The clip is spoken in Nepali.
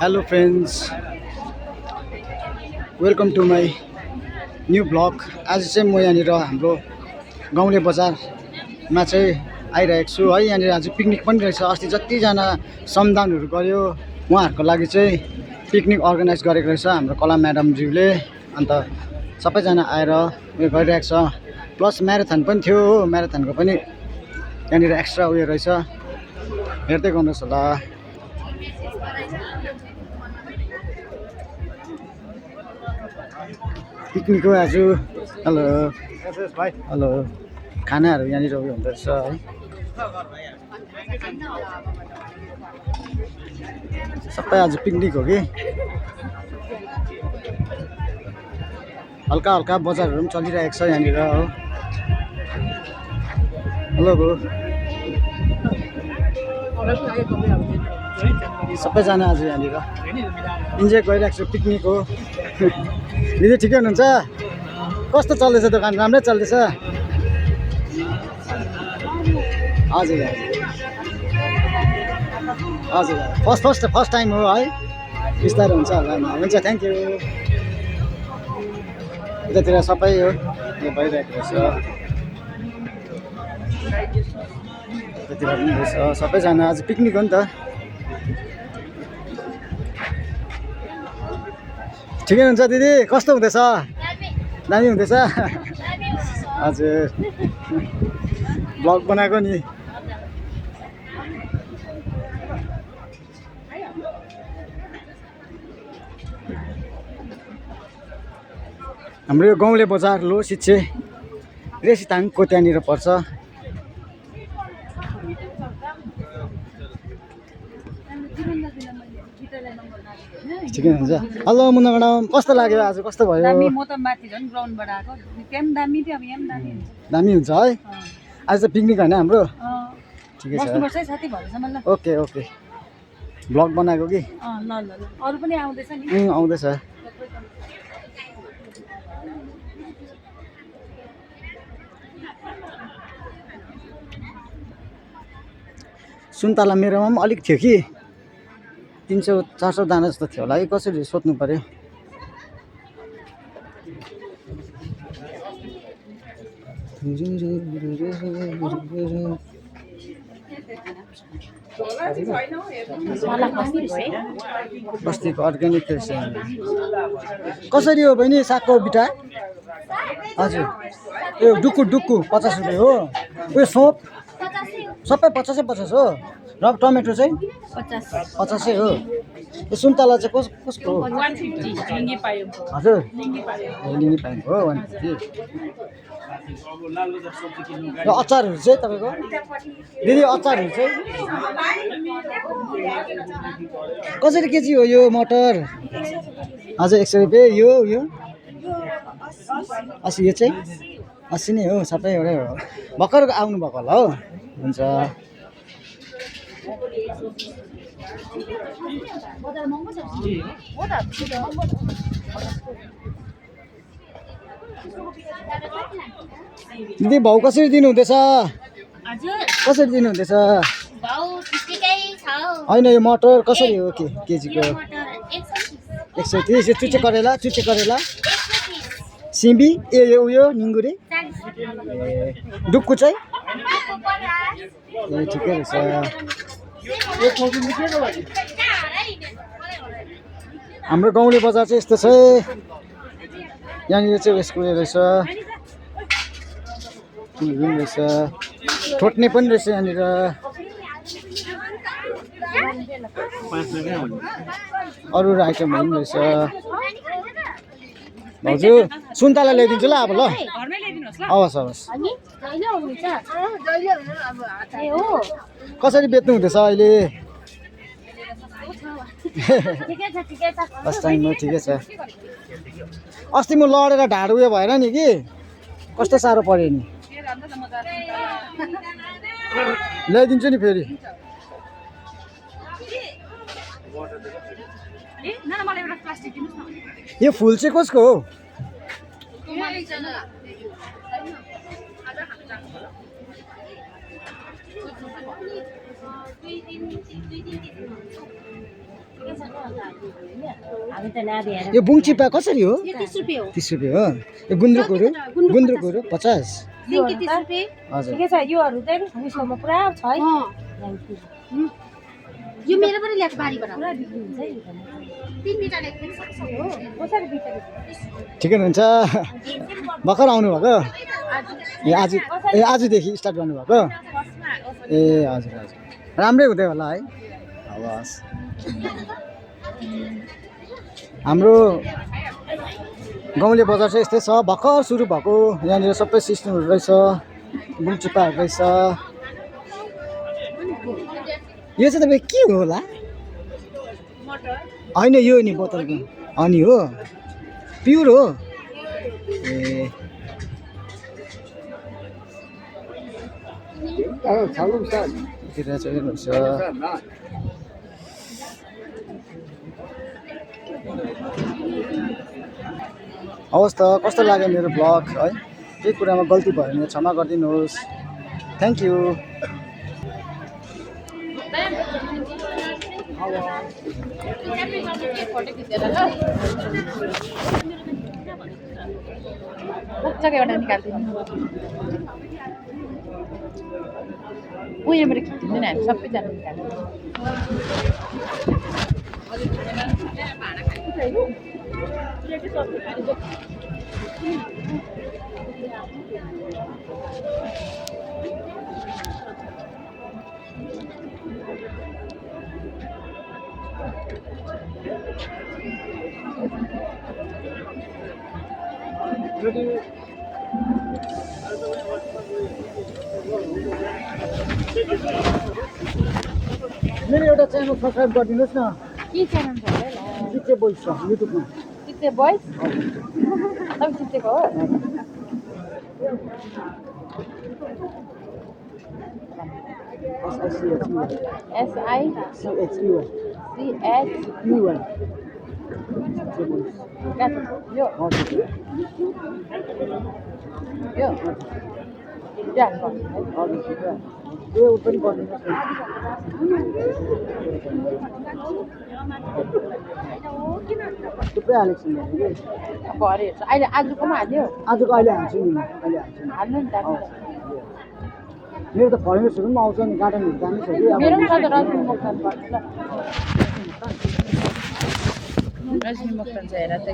Hello friends, welcome to my new blog. आज चाहिँ म यहाँनिर हाम्रो गाउँले बजारमा चाहिँ आइरहेको छु है। यहाँनिर आज पिकनिक पनि रहेछ। अस्ति जतिजना श्रमदानहरू गर्यो उहाँहरूको लागि चाहिँ पिकनिक अर्गनाइज गरेको रहेछ हाम्रो कला म्याडमज्यूले। अन्त सबैजना आएर उयो गरिरहेको छ। प्लस म्याराथन पनि थियो हो, म्याराथनको पनि यहाँनिर एक्स्ट्रा उयो रहेछ, हेर्दै गर्नुहोस् होला। पिकनिक हो आज। हेलो हेलो, खानाहरू यहाँनिर उयो हुँदो रहेछ है। सबै आज पिकनिक हो कि। हल्का हल्का बजारहरू पनि चलिरहेको छ यहाँनिर हो। हेलो ब्रो, सबैजना आज यहाँनिर इन्जोय गरिरहेको छु। पिकनिक हो। दिदी ठिकै हुनुहुन्छ? कस्तो चल्दैछ दोकान? राम्रै चल्दैछ? हजुर हजुर, फर्स्ट टाइम हो है। बिस्तारै हुन्छ होला नि। हुन्छ, थ्याङ्क यू। यतातिर सबै हो यो भइरहेको रहेछ। यतातिर पनि रहेछ। सबैजना आज पिकनिक हो नि त। ठिकै हुनुहुन्छ दिदी? कस्तो हुँदैछ? दामी हुँदैछ? हजुर, ब्लग बनाएको नि। हाम्रो यो गाउँले बजार लो सिच्छे रेसिताङको त्यहाँनिर पर्छ। ठिकै हुन्छ। हेलो मुन्ना म्याडम, कस्तो लाग्यो आज? कस्तो भयो? दामी। म त माथि झन् ग्राउन्डबाट आएको। त्यहाँ पनि दामी थियो, अब यहाँ पनि दामी हुन्छ। दामी हुन्छ है। आज त पिकनिक होइन हाम्रो? ठिकै छ। बस्नुपर्छ है साथी भएसम्म ल। ओके ओके, ब्लग बनाएको कि। ल ल ल, अरू पनि आउँदैछ नि। आउँदैछ। सुन्तला मेरोमा पनि अलिक थियो कि, 300-400 दाना जस्तो थियो होला है। कसरी सोध्नु पर्यो। बस्तीको अर्ग्यानिक रहेछ। कसरी हो बहिनी सागको बिटा? हजुर, यो डुक्कु 50 रुपियाँ हो। उयो सोप सबै 50 हो। र टमेटो चाहिँ 50 हो। यो सुन्तला चाहिँ कसको हो? 150 हजुर, लिङ्गी पाइएको हो 150। र अचारहरू चाहिँ तपाईँको दिदी? अचारहरू चाहिँ कसरी केजी हो? यो मटर हजुर 100 रुपियाँ। यो 80। यो चाहिँ 80 नै हो। सबै एउटै हो। भर्खर आउनुभएको होला हो। हुन्छ। दिदी भाउ कसरी दिनुहुँदैछ? कसरी दिनुहुँदैछ? होइन, यो मटर कसरी हो केजीको? 130। यो चुच्चे करेला सिमी यो उयो निङ्गुरे डुक्कु चाहिँ ठिकै रहेछ। हाम्रो गाउँले बजार चाहिँ यस्तो छ। यहाँनिर चाहिँ उयसको उयो रहेछ, ठोट्ने पनि रहेछ यहाँनिर। अरू आइटमहरू पनि रहेछ। भाउजू सुन्तला ल्याइदिन्छु ल अब। ल हवस्। कसरी बेच्नु हुँदैछ अहिले? फर्स्ट टाइम हो। ठिकै छ। अस्ति म लडेर ढाड उयो भएर नि कि, कस्तो साह्रो पऱ्यो नि। ल्याइदिन्छु नि फेरि। यो फुल चाहिँ कसको हो? हामी त नाभि हेरेर यो बुङचिप्पा कसरी हो? 30 रुपैयाँ हो 30 रुपियाँ हो। यो गुन्द्रुकहरू? गुन्द्रुकहरू 50? सिन्की 30 रुपैयाँ हजुर। ठिकै छ योहरू चाहिँ 200 मा पुरा छ है यो मेरो पनि ल्याएको बारीबाट पुरा बिक्री हुन्छ है 3 मिटर ल्याएको पनि सक्छ हो कसरी बिक्री ठिकै हुनुहुन्छ? भर्खर आउनुभएको? ए आजदेखि स्टार्ट गर्नुभएको? ए हजुर हजुर राम्रै हुँदै होला है। हवस्। हाम्रो गाउँले बजार चाहिँ यस्तै छ, भर्खर सुरु भएको। यहाँनिर सबै सिस्टमहरू रहेछ, बुङचिप्पाहरू रहेछ। यो चाहिँ तपाईँ के हो होला? होइन यो नि बोतलको हनी हो, प्युर हो। ए यतिर चाहिँ रहेछ। हवस् त, कस्तो लाग्यो मेरो ब्लग है? केही कुरामा गल्ती भयो भने क्षमा गरिदिनुहोस्। Thank you. जग्गाबाट निकाल्दिनु उयोबाट खिच्दिनु नि हामी सबैजना निकाल्नु मेरो एउटा च्यानल सब्सक्राइब गरिदिनुहोस् न। के च्यानल छ होला चिचे बोइस छ युट्युबमा। चित्ते बोइस तपाईँ चित्तेको हो यो यो पनि गरिदिनुहोस् न। थुप्रै हालेको छु मैले कि। भरे हेर्छ अहिले आजकोमा हाल्यो आजको अहिले हाल्छु नि म, अहिले हाल्छु नि। हाल्नु नि त मेरो त फरेनर्सहरू पनि आउँछ नि, गार्डनहरू दामी छ कि। मेरो पनि छ त रजनी मोक्तान पर्छ ल रजनी मोक्तान छ हेर त